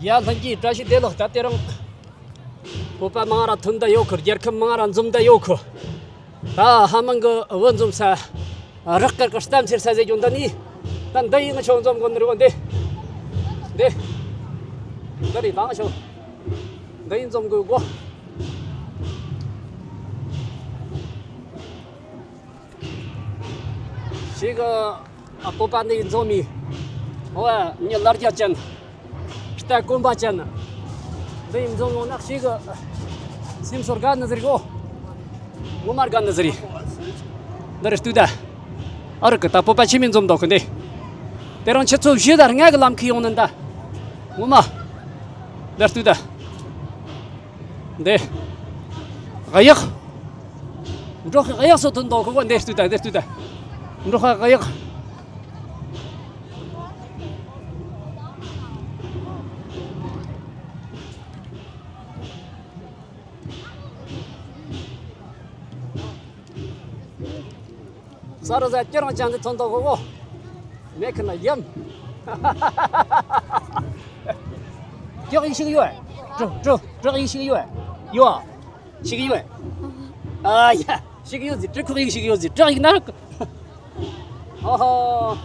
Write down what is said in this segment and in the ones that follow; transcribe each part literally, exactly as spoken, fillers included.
ཡ། ལྷན་རྒྱས་བཀྲ་ཤིས་བདེ་ལེགས། ད་དེ་རིང་བོད་པ་མང་ར་ཐོན་ད་ཡོད་གི། རྒྱལ་ཁབ་མང་ར་འཛོམས་ད་ཡོད་གི། ད་ཧ་མང་གི་བུ་འཛོམས་ས་རག་དཀར་གི་གཏམ་འཁྱེར་ས་ཟེར་རྒྱུ་འདི་ནི། ད་འདི་ཡིན། ང་ཆོ་འཛོམས་དགོས་ནི་རེད་བ། འདི་འདི་འདི་རེད། ད་ང་ཆོ་འདི་ཡིན་འཛོམས་དགོས་གོ། ཞིག་གི་ཨ་བོད་པ་འདི་ཡིན་འཛོམས་མི། འོ་ཉི་ལར་རྒྱ་ཅན། རྟ་གོན་པ་ཅན། འདི་ཡིན་འཛོམས་ཡོང་ན་ཞིག་གི་སེམས་ཚོར་དགའ་ནི་ཟེར་གོ། ངོ་མ་དགའ་ནི་ཟེར་རེད། འདི་རེད་ལྟོས་ད། ཨ་རི་གི་ད་བོད་པ་ཆི་མོ་འཛོམས་འདུག་གི་འདི། དེ་རིང་ཆུ་ཚོད་བཞི་དང་ལྔ་གི་ལམ་ཁ་ཡོང་ནི་ད། ངོ་མ། འདི་ལྟོས་ད། འདི། གཡག་འབྲོག་གི་གཡག་སོ་ཐོན་འདུག་གི་བ། འདི་ལྟོས་ད། འདི་ལྟོས་ད། འབྲོག་གི་གཡག་ས་རུ་ཟ་སྐྱེ་རང་ཅན་དེ་ཐོན་ཐོག་གོ་གོ། མེད་ཁི་ན་ཡམ། སྐྱག་ཡིག་ཤིག་ཡོད། ཀྲུ་ཀྲུ་ཀྲུ་ཡིག་ཤིག་ཡོད། ཡོད། ཤིག་ཡོད། ཨ་ཡ། ཤིག་ཡོད་ཟི། ཀྲུ་ཁོག་ཡིག་ཤིག་ཡོད་ཟི། ཀྲག་ཡིག་ན། ཨོ་ཧོ།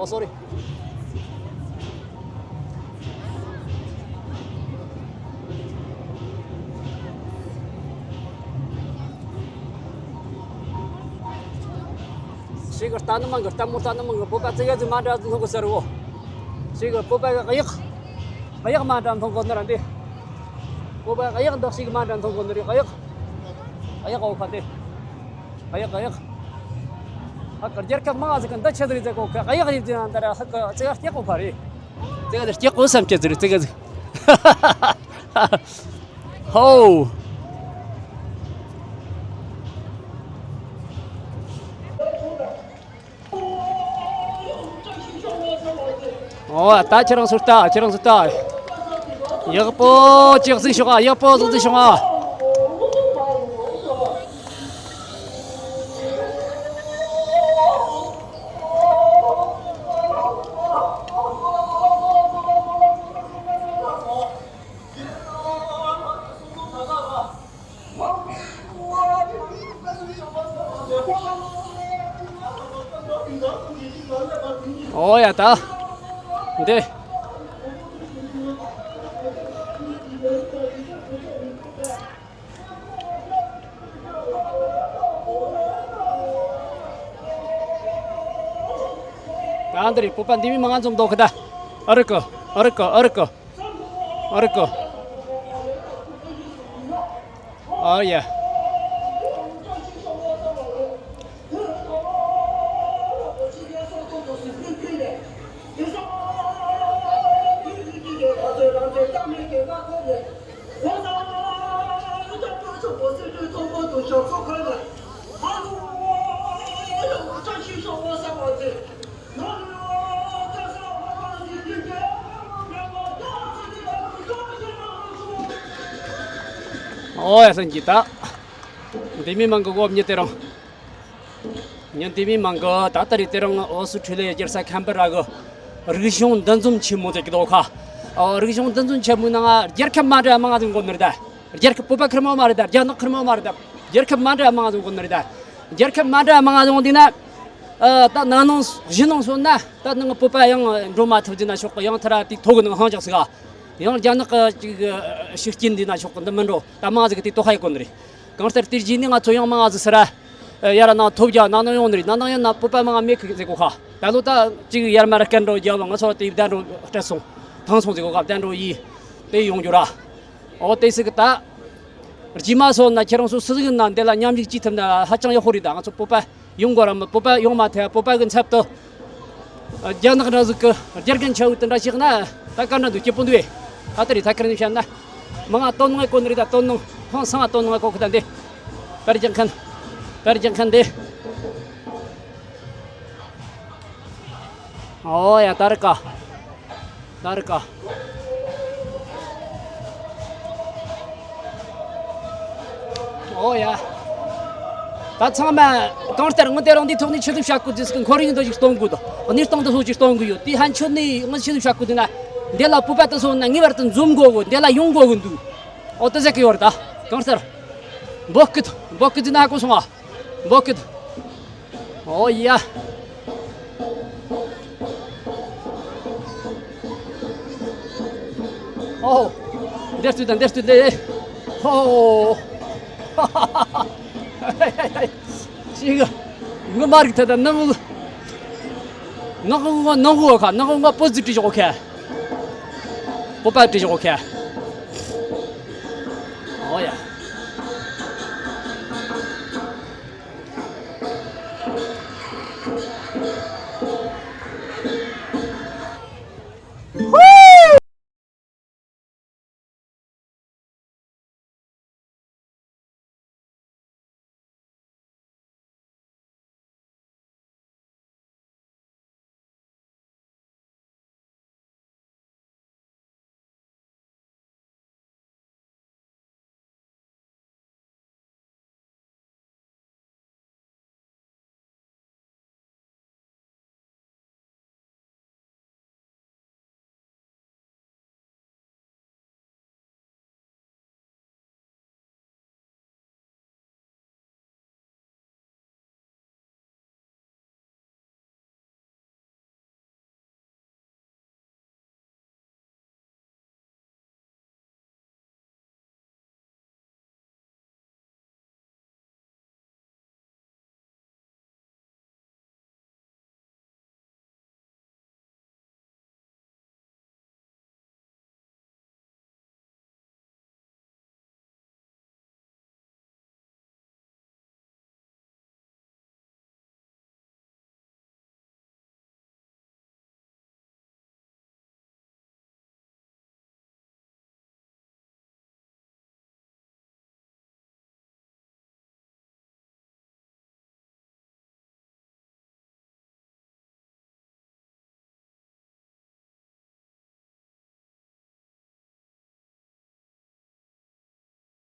Oh, sorry. ཞིག་གི་རྟ་ནི་མང་གི། རྟ་མོ་རྟ་ནི་མང་གི། བོད་པ་ཙི་ག་ཙི་མ་འདྲ་ཐོན་གི་ཟེར་བོ། ཞིག་གི་བོད་པ་གི་གཡག་གཡག་མ་འདྲ་ཐོན་གི་ནི་ར་འདི། བོད་པ་གཡག་འདི་ཞིག་མ་འདྲ་ཐོན་གི་ནི་རེད། གཡག་གཡག་འོ་ཁ་དེ། གཡག་གཡག་ཧ་གི་རྒྱལ་ཁབ་མང་ཟིག་གི་འདི་ཆི་ཟིག་རེད་ཟེར་གོ་གི། གཡག་རེད་ཟེར་ན་འདི་ར་ཧ་གི་ཙི་ག་སྐྱག་གོ་ཁ་རེད། ཙི་ག་ཟིག་སྐྱག་གོ་བསམ་སྐྱག་ཟིག་རེད། ཙི་ག་ཟིག་ཧོ། ཨོ་ད་ཁྱེད་རང་ཚོ་ལྟ། ཁྱེད་རང་ཚོ་ལྟ། ཡག་པོ་ཅིག་གཟིགས་ཤོག་ཨ། ཡག་པོ་ཟིག་གཟིགས་ཤོག་ཨ། ཨོ་ཡ་ད། འདི། ད་འདི་རེད། བོད་པ་འདི་མི་མང་ང་འཛོམས་འདུག་གི་ད། ཨ་རི་ཀི། ཨ་རི་ཀི། ཨ་རི་ཀི། ཨ་རི་ཀི། ཨ་ཡ། ཨོ་ཡ་སན་གྱི་ད། འདི་མི་མང་གི་འོབ་ཉི་དེ་རང་། ཉི་འདི་མི་མང་གི་ད་ལྟ་རེད། དེ་རིང་ཨོ་སི་ཁྲུ་ལི་ཡ་རྒྱལ་ས་ཁན་བེ་ར་གི་རིག་གཞུང་འདུ་འཛོམས་ཆེན་མོ་ཟེར་གི་འདུག་ཁ། ཨོ་རིག་གཞུང་འདུ་འཛོམས་ཆེན་མོའི་ནང་ང་རྒྱལ་ཁབ་མ་འདྲ་མང་ང་ཟིག་འགོ་ནི་རེད་ད། རྒྱལ་ཁབ་བོད་པ་ཁེར་མོ་མ་རེད་ད། རྒྱ་ནག་ཁེར་མོ་མ་རེད་ད། རྒྱལ་ཁབ་མ་འདྲ་མང་ང་ཟིག་འགོ་ནི་རེད་ད། རྒྱལ་ཁབ་མ་འདྲ་མང་ང་ཟིག་འོང་དུས་ན། ཨ་ད་ན་ནིང་གཞེས་ནིང་སོང་ན་ད་ནང་བོད་པ་ཡང་འགྲོ་མ་ཐུབ་དུས་ན་ཆོག་གི། ཡང་ཐ་ར་དེ་ཐོག་གི་ནང་ཧང་ཅག་ཟིག་ག། ཡང་རྒྱ་ནག་གི་ཅིག་ཤུགས་རྐྱེན་འདི་ན་ཆོག་གི། འདི་མི་འགྲོ། ད་མང་ཟིག་གི་དེ་ལྟོ་ཧ་ཡི་གོ་ནི་རེད། གང་ལྟར་དེ་རྗེས་ནས་ང་ཚོ་ཡང་མང་ང་ཟིག་ཟེར་ར། ཡར་ནང་ཐོབ་རྒྱ་ནང་ནང་ཡོང་ནི་རེད། ནང་ནང་ཡང་ན་བོད་པ་མང་ང་མེད་གི་ཟེར་གོ་ཁ། ད་ལོ་ད་ཅིག་ཡར་མར་སྐད་འགྲོ་རྒྱ་བ་ང་ཚོ་དེ་བདའ་འགྲོ་སྤྲད་སོང་། ཐང་སོང་ཟེར་གོ་ཁ། བདའ་འགྲོ་ཡིས་དེ་ཡོང་རྒྱུ་ར། ཨོ་དེ་ཟིག་གི་ད། རྗེས་མ་སོང་ན་ཁྱེད་རང་ཚོ་སུ་ཟིག་ཡིན་ན་འདི་ལ་མཉམ་ཞུགས་བྱེད་ཐུབ་ན་ཧ་ཅང་ཡག་པོ་རེད། ད་ང་ཚོ་བོད་པ་ཡོང་དགོས་ར། མི་བོད་པ་ཡོང་མ་ཐལ། བོད་པ་གི་ཚབ་ཏུ་རྒྱ་ནག་འདྲ་ཟིག་གི་རྒྱལ་རྒན་ཆ་བོ་དེ་འདྲ་ཞིག་ན་ད་ག་འདྲ་འདུག་སྐྱིད་པོ་འདུག་ཨེ། ཨ་ད་རེད། ད་ཁེར་ནས་བཤད་ན་མི་ང་དོ་སྣང་ཡེ་གོ་ནི་རེད། ད་དོ་སྣང་ཧང་སང་ང་དོ་སྣང་ཡེ་གོ་གི་ད་འདི། པར་རྒྱག་མཁན། པར་རྒྱག་མཁན་འདི། ཨོ་ཡ་ད་རི་ཀ། ད་རི་ཀ། ཨོ་ཡ། ད་ཚང་མ་གང་ལྟར་ངས་དེ་རིང་འདིའི་ཐོག་ནས་ཆེད་དུ་བཤད་དགོས་དུས་སུ་ཁོར་ཡུག་འདི་ཞིག་སྟོན་དགོས་དོ། གནས་སྟངས་འདི་ཚོ་ཞིག་སྟོན་དགོས་ཡོད། དེ་ཕན་ཆོད་ནས་ངས་ཆེད་དུ་བཤད་དགོས་དུས་ན། འདི་ལ་བོད་པ་དེ་ཚོ་ན་ངེས་པར་དུ་འཛོམས་དགོས་གི། འདི་ལ་ཡོང་དགོས་གི་འདུག། ཨོ་དེ་ཟེར་གི་ཡོད་རེད། ད་གང་ལྟར་འབོད་སྐུལ་འབོད་སྐུལ་དེ་ན་ཧ་གོ་སོང་ང་། འབོད་སྐུལ། ཨོ་ཡ། ཨོ། འདིར་ཚུད་དང་འདིར་ཚུད་དེ། ཧོ། ཅི་ག་ངོ་མ་རིག་ཐལ། ད་ནང་ངོ་ངོ་ནང་ངོ་ཁ་ནང་ངོ་པོ་ཟི་བྲིས་ཞོག་ཁ། པོ་པ་བྲིས་ཞོག་ཁ། ཨོ་ཡ།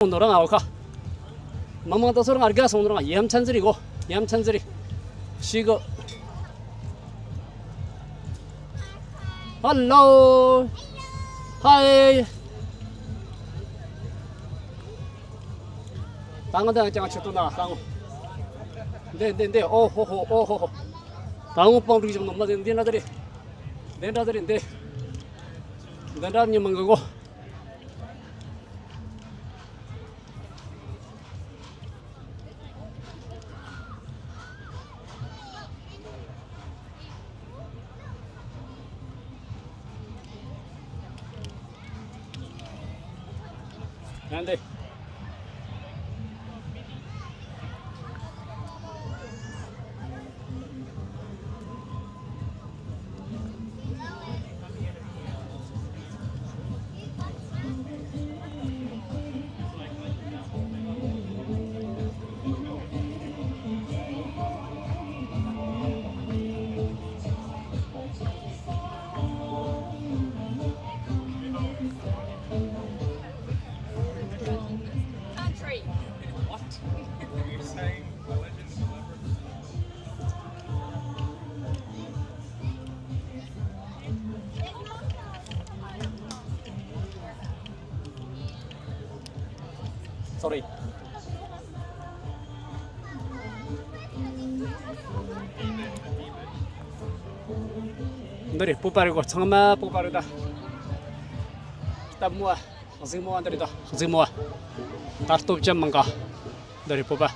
སོང་ནོ་རང་ཨའོ་ཁ། མ་མང་ད་སོ་རང་ཨར་ག་སོང་ནོ་རང་ཡ་མཚན་ཟེར་རི་གོ། ཡ་མཚན་ཟེར་རི། ཤི་གོ། ཧ་ལོ། ཧའི། ད་ང་ད་ཀྱང་ཆུ་ཏོ་ན་ཧང་། འདེ་འདེ་འདེ། ཨོ་ཧོ་ཧོ། ཨོ་ཧོ་ཧོ། ད་ངོ་སྤང་འགྲིག་བྱུང་ནོ་མ་འདི་འདི་འདྲ་ད་རེད། འདི་འདྲ་ད་རེད་འདི། འདི་འདྲ་མྱི་མང་གི་གོ། ཡང་འདི། Country. What? Are you saying religion celebrities? Sorry. འདི་རེད། སྤོབས་པ་རེད་གོ། ཚང་མ་སྤོབས་པ་རེད་ད། སྟབས་མོ་ཨ། གཟིགས་མོ་ཨ། འདི་རེད་ད། གཟིགས་མོ་ཨ། ད་སྟོབས་ཅན་མང་ག། འདི་རེད་སྤོབས་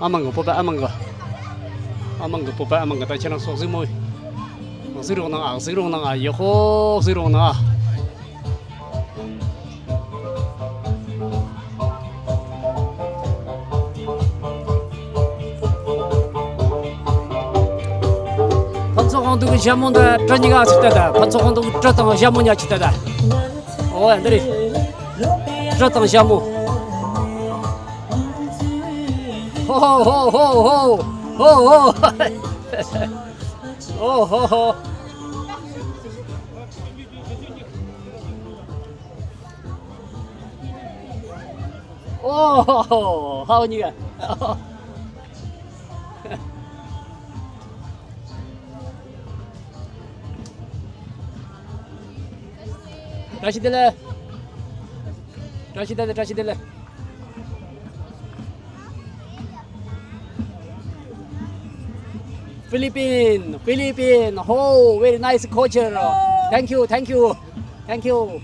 པ། ཨ་མང་གི་སྤོབས་པ། ཨ་མང་གི། ཨ་མང་གི་སྤོབས་པ། ཨ་མང་གི། ད་ཁྱེད་རང་ཚོ་གཟིགས་མོ། གཟིགས་རོགས་གནང་ཨ། གཟིགས་རོགས་གནང་ཨ། ཡག་པོ་གཟིགས་རོགས་གནང་ཨ། ཕུན་ཚོགས་དབང་འདུས་ཀྱི་ཞྭ་མོ་འདི་གྲི་གཉིས་ཀ་ཅིག་ལྟ་ད། ཕུན་ཚོགས་དབང་འདུས་ཀྱི་གྲི་དང་ཞྭ་མོ་གཉིས་ཅིག་ལྟ་ད། ཨོ་འདི་རེད། གྲི་དང་ཞྭ་མོ། ཧོ་ཧོ། ཨོ་ཧོ་ཧོ། ཧའོ་གཉིས་ཀ། བཀྲ་ཤིས་བདེ་ལེགས། བཀྲ་ཤིས་བདེ་ལེགས། བཀྲ་ཤིས་བདེ་ལེགས། Philippine, Philippine, oh, very nice culture. Thank you, thank you, thank you.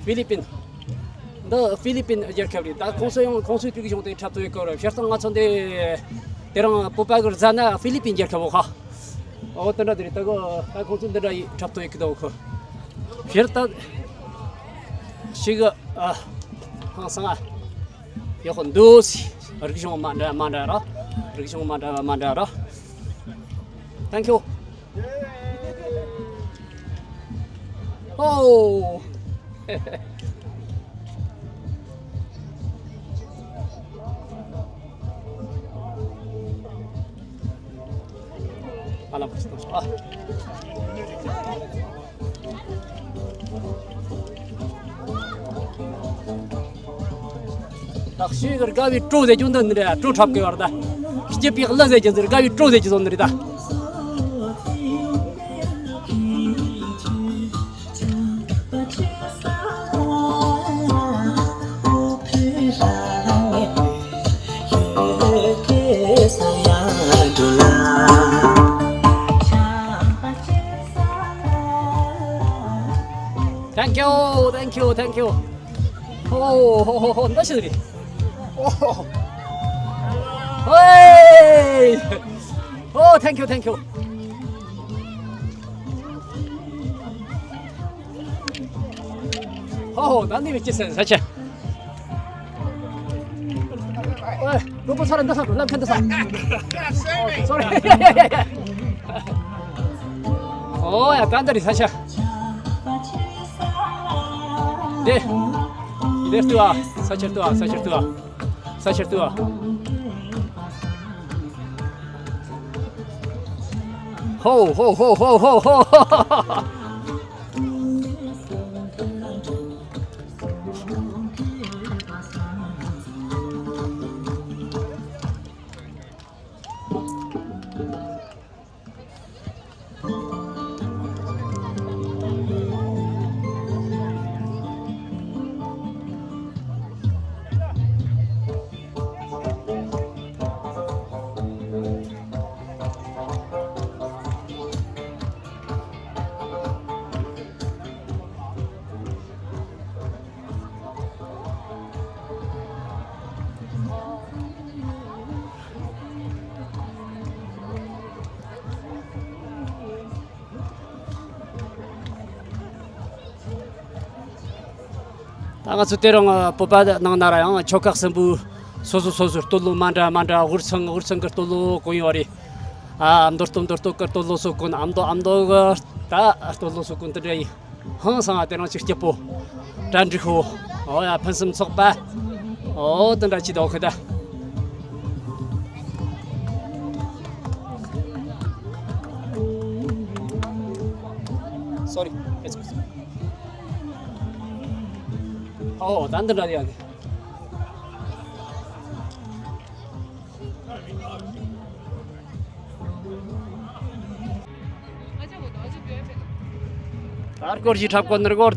Philippine. འདི་ཧྥི་ལི་པིན་རྒྱལ་ཁབ་རེད། ད་ཁོང་ཚོ་ཡང་ཁོང་ཚོའི་དུས་གཞུང་དེ་འཁྲབ་སྟོན་ཡོད་སྐོར་བཤད་སྟངས། ང་ཚོ་འདི་དེ་རིང་བོད་པ་གི་རྫ་ན་ཧྥི་ལི་པིན་རྒྱལ་ཁབ་འོ་ཁ། འོ་དེ་འདྲ་དེ་རེད། ད་གོ་ད་ཁོང་ཚོ་འདི་འདྲ་ཡི་འཁྲབ་སྟོན་ཡོད་ཀི་འདུག་ཁོ། ཕྱིར་ད་ཞིག་ཨ་ཧང་སང་ཨ་ཡག་པོ་འདུག་རིག་གཞུང་མ་འདྲ་མ་འདྲ་ར། རིག་གཞུང་མ་འདྲ་མ་འདྲ་ར། Thank you. Oh. ཨ་ལ་པ་སི་ཏོ་ཨ། ད་ཤེས་གི་དགའ་བའི་སྤྲོ་ཟེར་རྒྱུ་འདི་ནི་རེད། སྤྲོ་འཁྲབ་གི་བར་ད་སྐྱིད་པའི་གླུ་ཟེར་རྒྱུ་འདི་དགའ་བའི་སྤྲོ་ཟེར་རྒྱུ་བཟོ་ནི་རེད་ད། Thank you, thank you, thank you. Oh, oh, oh, oh, that's it. Oh. Hey! Oh, thank you, thank you. Oh, ད་ནི་མི་སྐྱིད་ས་ས་ཆ། ཨོ་ལོ་པོ་ཚོ་ར་འདི་ས་ལབ་ཁན་འདི་ས། Sorry. ཨོ་ཡ་ད་འདི་རི་ས་ཆ། དེ་དེ་ལྟུ་ཨ་ས་ཆ་ལྟུ་ཨ་ས་ཆ་ལྟུ་ཨ་ས་ཆ་ལྟུ་ཨ། ཧོ་ཧོ་ཧོ་ཧོ་ཧོ་ཧོ། ད་ང་ཚོ་དེ་རིང་བོད་པ་ནང་ན་ར་ཡང་ཆོལ་ཁ་གསུམ་པོའི་སོ་སོ་སོ་སོའི་སྟོད་ལུང་མ་འདྲ་མ་འདྲ། དབུས་གཙང་དབུས་གཙང་གི་སྟོད་ལུང་གོ་ཡོད་རེད། ཨ་མདོ་སྟོད་མདོ་སྟོད་གི་སྟོད་ལུང་སོགས་གོན། ཨ་མདོ་ཨ་མདོ་གི་ད་སྟོད་ལུང་སོགས་གོན། དེ་འདྲ་ཡིན། ཧང་སང་ང་དེ་རིང་ཅིག་སྐྱིད་པོ། གྲ་འགྲིག་ཤོ། ཨོ་ཡ་ཕུན་སུམ་ཚོགས་པ། ཨོ་དེ་འདྲ་ཅིག་འདུག་ཁི་ད། Sorry. ཨོ་ད་འདི་འདྲ་ཡ་ནི། ད་སྐོར་ཞིག་འཁྲབ་གོ་ནི་སྐོར།